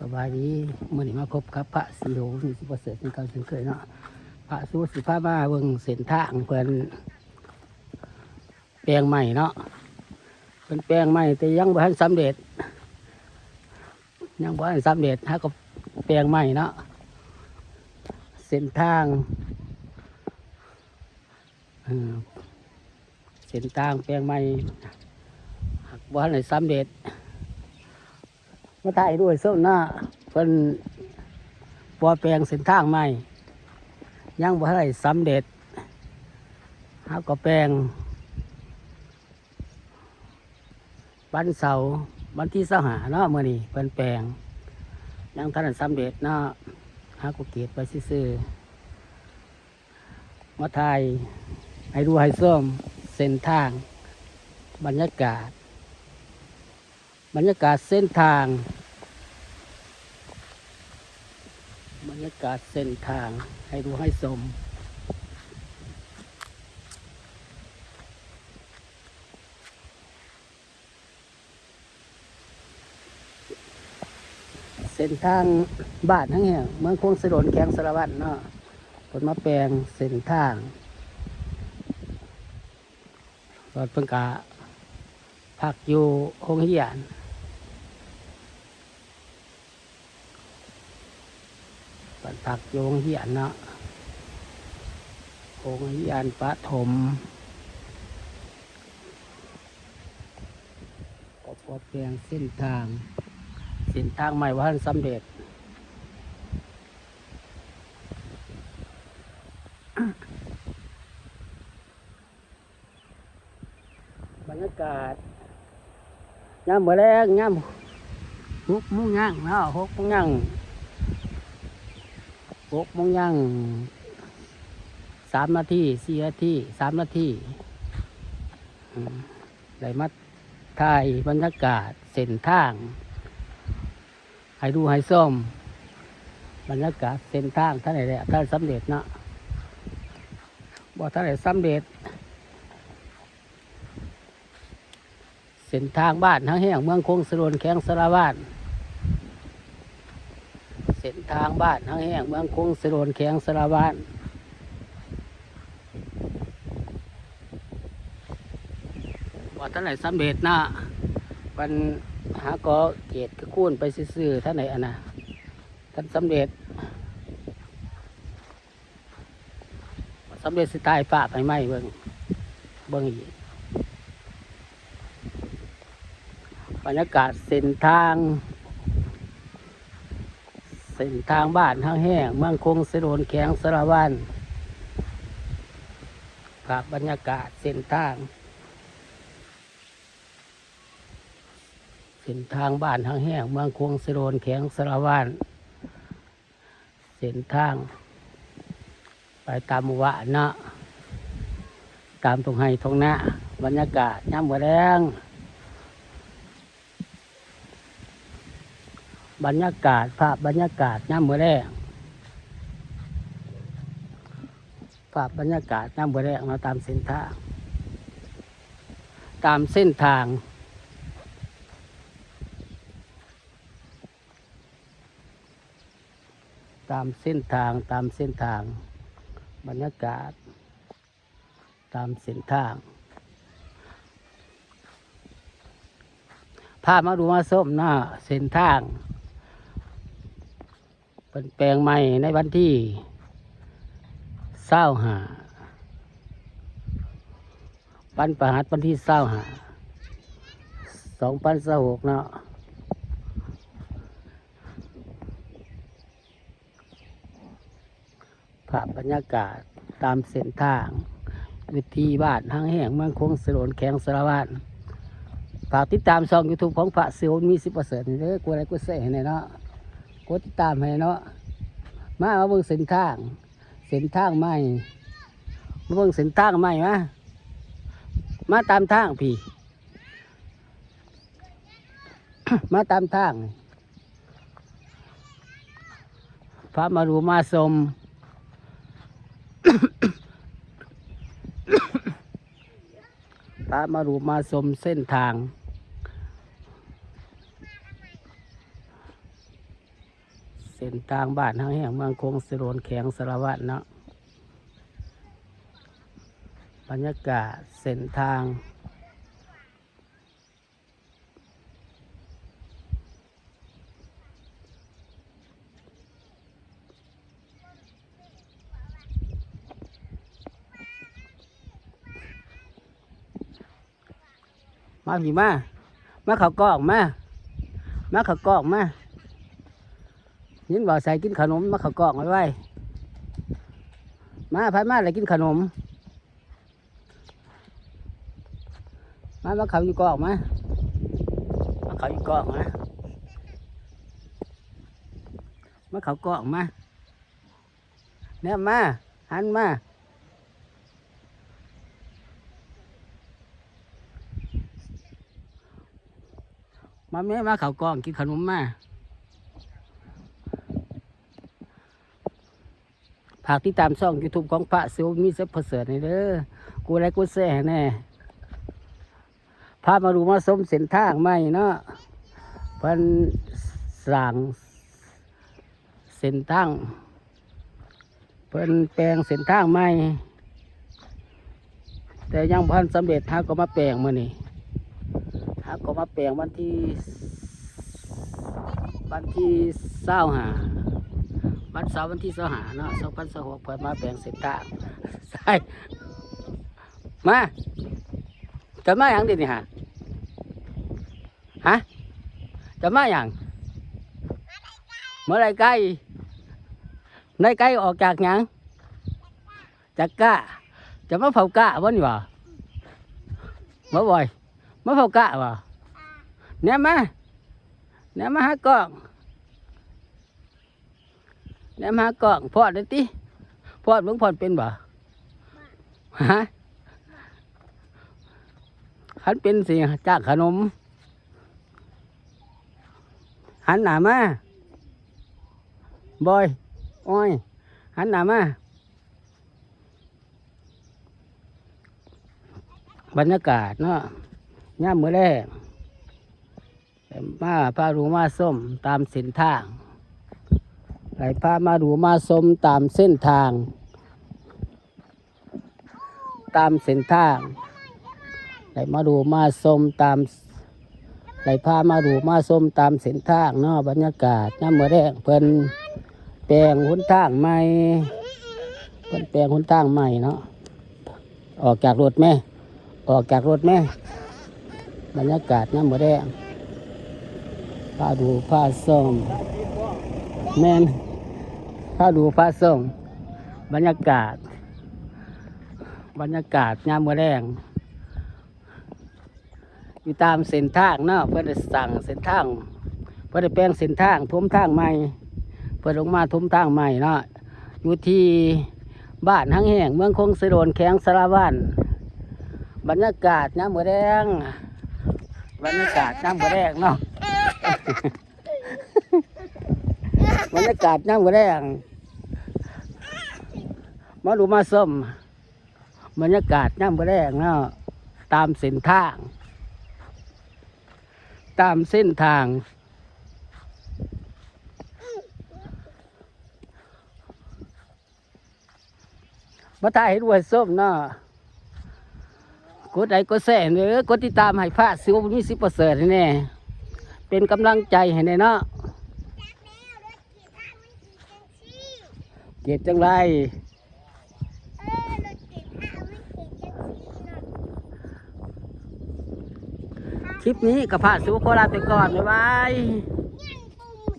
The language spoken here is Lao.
ສະບາຍດີ ມື້ນີ້ມາພົບກັບພະສີໂຫນ ມີສຸປະເສີດ ເຊັ່ນເກົ່າເຊັ່ນເຄີຍເນາະ. ພະສີໂຫນຊິພາມາເບິ່ງເສັ້ນທາງເພິ່ນແປງໃໝ່ເນາະ, ເພິ່ນແປງໃໝ່ແຕ່ຍັງບໍ່ທັນສຳເລັດ, ຍັງບໍ່ທັນສຳເລັດ ຫາກໍແປງໃໝ່ເນາະ. ເສັ້ນທາງ ເອີ ເສັ້ນທາງແປງໃໝ່ ຫາກບໍ່ທັນໄດ້ສຳເລັດ. ມາຖ່າຍໃຫ້ດູໃຫ້ຊົມເນາະ, ເພິ່ນບໍ່ແປງເສັ້ນທາງໃໝ່ ຍັງບໍ່ທັນໄດ້ສຳເລັດ. ເຮົາກໍແປງວັນເສົາ ວັນທີຊາວຫ້າເນາະ, ມື້ນີ້ເພິ່ນແປງ ຍັງທັນໄດ້ສຳເລັດເນາະ, ເຮົາກໍກຣີດໄວ້ຊື່ໆ. ມາຖ່າຍໃຫ້ດູໃຫ້ຊົມເສັ້ນທາງ ບັນຍາກາດ ບັນຍາກາດເສັ້ນທາງ ບັນຍາກາດເສັ້ນທາງໃຫ້ດູໃຫ້ຊົມ. ເສັ້ນທາງບ້ານຫາງແຫ້ງ ເມືອງຄົງເຊໂດນ ແຂວງສາລະວັນເນາະ, ເພິ່ນມາແປງເສັ້ນທາງ. ຕອນເພິ່ນກະພັກຢູ່ໂຮງຮຽນ ເພິ່ນພັກຢູ່ໂຮງຮຽນເນາະ, ໂຮງຮຽນປະຖົມ. ກໍ ກໍແປງເສັ້ນທາງ ເສັ້ນທາງໃໝ່ບໍ່ທັນສຳເລັດ. ບັນຍາກາດຍາມມື້ແລງ ຍາມຫົກໂມງຍ່າງເນາະ, ຫົກໂມງຍ່າງ ຫົກໂມງຍ່າງສາມນາທີ ສີ່ນາທີ ສາມນາທີ ອືມ ໄດ້ມາຖ່າຍບັນຍາກາດເສັ້ນທາງໃຫ້ດູໃຫ້ຊົມ. ບັນຍາກາດເສັ້ນທາງທັນໄດ້ແລ້ວ ທັນສຳເລັດເນາະ, ບໍ່ທັນໄດ້ສຳເລັດ. ເສັ້ນທາງບ້ານຫາງແຫ້ງ ເມືອງຄົງເຊໂດນ ແຂວງສາລະວັນ, ເສັ້ນທາງບ້ານຫາງແຫ້ງ ເມືອງຄົງເຊໂດນ ແຂວງສາລະວັນ. ບໍ່ທັນໄດ້ສຳເລັດເນາະ, ມັນຫາກໍເກດກະຄູນໄປຊື່ໆ ທັນໄດ້ອັນນະ ທັນສຳເລັດ. ສຳເລັດຊິຖ່າຍພາບໃຫ້ໃໝ່ເບິ່ງ ເບິ່ງອີກ. ບັນຍາກາດເສັ້ນທາງ ເສັ້ນທາງບ້ານຫາງແຫ້ງ ເມືອງຄົງເຊໂດນ ແຂວງສາລະວັນ. ພາບບັນຍາກາດເສັ້ນທາງ ເສັ້ນທາງບ້ານຫາງແຫ້ງ ເມືອງຄົງເຊໂດນ ແຂວງສາລະວັນ. ເສັ້ນທາງໄປຕາມໝູ່ບ້ານເນາະ, ຕາມທົ່ງໄຮ່ທົ່ງນາ. ບັນຍາກາດຍາມມື້ແລງ, ບັນຍາກາດ ພາບບັນຍາກາດຍາມມື້ແລງ, ພາບບັນຍາກາດຍາມມື້ແລງເນາະ, ຕາມເສັ້ນທາງ ຕາມເສັ້ນທາງ. ຕາມເສັ້ນທາງ ຕາມເສັ້ນທາງ ບັນຍາກາດຕາມເສັ້ນທາງ. ພາມາດູມາຊົມເນາະ, ເສັ້ນທາງເພິ່ນແປງໃໝ່ໃນວັນທີຊາວຫ້າ ວັນພະຫັດ ວັນທີຊາວຫ້າ ສອງພັນຊາວຫົກເນາະ. ພາບບັນຍາກາດຕາມເສັ້ນທາງ ຢູ່ທີ່ບ້ານຫາງແຫ້ງ ເມືອງຄົງເຊໂດນ ແຂວງສາລະວັນ. ຝາກຕິດຕາມຊ່ອງຢູທູບຂອງພະສີໂຫນ ມີສິບປະເສີດນີ້ເດີ, ກົດໄລກົດແຊໃຫ້ແດ່ເນາະ, ກົດຕິດຕາມໃຫ້ເນາະ. ມາ ມາເບິ່ງເສັ້ນທາງ ເສັ້ນທາງໃໝ່ ມາເບິ່ງເສັ້ນທາງໃໝ່ ມາ ມາຕາມທາງພີ້ ມາຕາມທາງ ພາມາດູມາຊົມ ພາມາດູມາຊົມເສັ້ນທາງ. ເສັ້ນທາງບ້ານຫາງແຫ້ງ ເມືອງຄົງເຊໂດນ ແຂວງສາລະວັນເນາະ, ບັນຍາກາດເສັ້ນທາງ. ມາພີ້ມາ, ມາເຂົ້າກ້ອງມາ, ມາເຂົ້າກ້ອງມາ. ຍິນບໍ່? ໃສ່ກິນຂະໜົມ, ມາເຂົ້າກ້ອງໄວໆ. ມາ, ໃຜມາແລ້ວກິນຂະໜົມ. ມາ, ມາເຂົ້າຢູ່ກ້ອງມາ, ມາເຂົ້າຢູ່ກ້ອງມາ, ມາເຂົ້າກ້ອງມາ. ແນມມາ, ຫັນມາ, ມາແມ້, ມາເຂົ້າກ້ອງ, ກິນຂະໜົມມາ. ຝາກຕິດຕາມຊ່ອງຢູທູບຂອງພະສິວ ມີຊັບເປີເຊີດ ໃຫ້ເດີ, ກົດໄລກົດແຊໃຫ້ແດ່. ພາມາດູມາຊົມເສັ້ນທາງໃໝ່ເນາະ, ເພິ່ນສ້າງເສັ້ນທາງ, ເພິ່ນແປງເສັ້ນທາງໃໝ່, ແຕ່ຍັງບໍ່ທັນສຳເລັດ. ຫາກໍມາແປງມື້ນີ້, ຫາກໍມາແປງວັນທີ ວັນທີຊາວຫ້າ, ວັນເສົາວັນທີຊາວຫ້າເນາະ ສອງພັນຊາວຫົກ ເພິ່ນມາແປງເສັ້ນທາງ. ໃສ່ ມາ, ຈະມາຫຍັງເດນີ້ຫາ? ຮະ? ຈະມາຫຍັງ? ມາໄລ່ໄກ່. ໄລ່ໄກ່ອອກຈາກຫຍັງ? ຈາກກ້າ. ຈະມາເຝົ້າກ້າບໍ່ນີ້ຫວາ? ມາບ່ອຍ, ມາເຝົ້າກ້າບໍ່? ແນມມາ, ແນມມາຫາກ້ອງ. ແນມຫາກ້ອງ. ຟ້ອນໄດ້ຕິ? ຟ້ອນເບິ່ງ, ຟ້ອນເປັນບໍ່? ຮະ? ຄັນເປັນຊິຈ້າງຂະໜົມ. ຫັນໜ້າມາ. ບອຍ, ອອຍ, ຫັນໜ້າມາ. ບັນຍາກາດເນາະ ຍາມມື້ແລງ ມາ ພາດູມາຊົມຕາມເສັ້ນທາງ, ໄດ້ພາມາດູມາຊົມຕາມເສັ້ນທາງ, ຕາມເສັ້ນທາງ, ໄດ້ມາດູມາຊົມຕາມ ໄດ້ພາມາດູມາຊົມຕາມເສັ້ນທາງເນາະ. ບັນຍາກາດຍາມມື້ແລງ ເພິ່ນແປງຫົນທາງໃໝ່, ເພິ່ນແປງຫົນທາງໃໝ່ເນາະ. ອອກຈາກລົດແມ້, ອອກຈາກລົດແມ້. ບັນຍາກາດຍາມມື້ແລງ ພາດູພາຊົມ, ແມ່ນ ພາດູພາຊົມ ບັນຍາກາດ, ບັນຍາກາດຍາມມື້ແລງ ຢູ່ຕາມເສັ້ນທາງເນາະ. ເພິ່ນໄດ້ສ້າງເສັ້ນທາງ, ເພິ່ນໄດ້ແປງເສັ້ນທາງ, ຖົມທາງໃໝ່, ເພິ່ນລົງມາຖົມທາງໃໝ່ເນາະ. ຢູ່ທີ່ບ້ານຫັງແຫ້ງ ເມືອງຄົງເຊໂດນ ແຂວງສາລະວັນ. ບັນຍາກາດຍາມມື້ແລງ, ບັນຍາກາດຍາມມື້ແລງເນາະ, ບັນຍາກາດຍາມມື້ແລງ ມາດູມາຊົມ. ບັນຍາກາດຍາມມື້ແລງເນາະ ຕາມເສັ້ນທາງ, ຕາມເສັ້ນທາງ ມາຖ່າຍໃຫ້ດູໃຫ້ຊົມເນາະ. ກົດໄລກົດແຊເດີ, ກົດຕິດຕາມໃຫ້ພະສິວ ມີສິບປະເສີດ ໃຫ້ແດ່, ເປັນກຳລັງໃຈໃຫ້ແດ່ເນາະ. ເຈັບຈັ່ງໃດ? ຄລິບນີ້ກໍພະສິວຂໍລາໄປກ່ອນ, ບາຍບາຍ.